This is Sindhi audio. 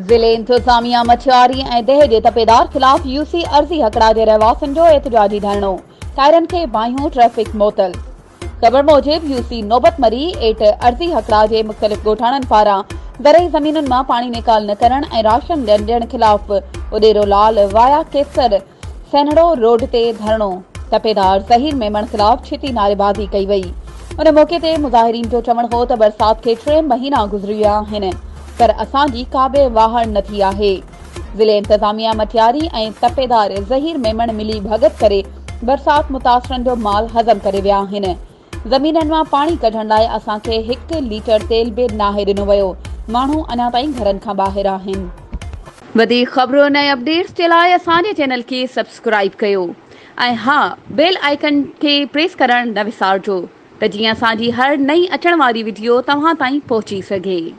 ضلعي انتظاميا مڇياري ۽ ديهه جي تپيدار خلاف يو سي عرضي هڪڙا جي رهواسين جو احتجاجي ڌرڻو، ٽائرن کي باهيون، ٽريفڪ معطل. خبر موجب يو سي نوبت مري ايٽ عرضي هڪڙا جي مختلف ڳوٺاڻن پاران زرعي زمينن مان پاڻي نيڪال نه ڪرڻ ۽ راشن نه ڏيڻ خلاف اڏيرو لال وايا ڪيسر سينهڙو روڊ تي ڌرڻو، تپيدار ظهير ميمڻ خلاف ڇتي نعريبازي ڪئي وئي. ان موقعي تي مظاهرين جو چوڻ هو ته برسات کي ٽي مهينا گذري ويا آهن پر اسان جي ڪا به واهڙ نه ٿي آهي. ضلعي انتظاميا مٽياري ۽ تپيدار ظهير ميمڻ ملي ڀڳت ڪري برسات متاثرن جو مال هضم ڪري ويا آهن. زمينن مان پاڻي ڪڍڻ لاء اسان کي هڪ ليٽر تيل به ناهي ڏنو ويو، ماڻهو اڃا تائين گهرن کان ٻاهر آهن. وڌيڪ خبرن ۽ اپڊيٽس جي لاء اسان جي چينل کي سبسڪرائيب ڪيو ۽ ها بيل آئيڪن کي پريس ڪرڻ نه وسارجو ته جيئن اسان جي هر نئين اچڻ واري وڊيو توهان تائين پهچي سگهي.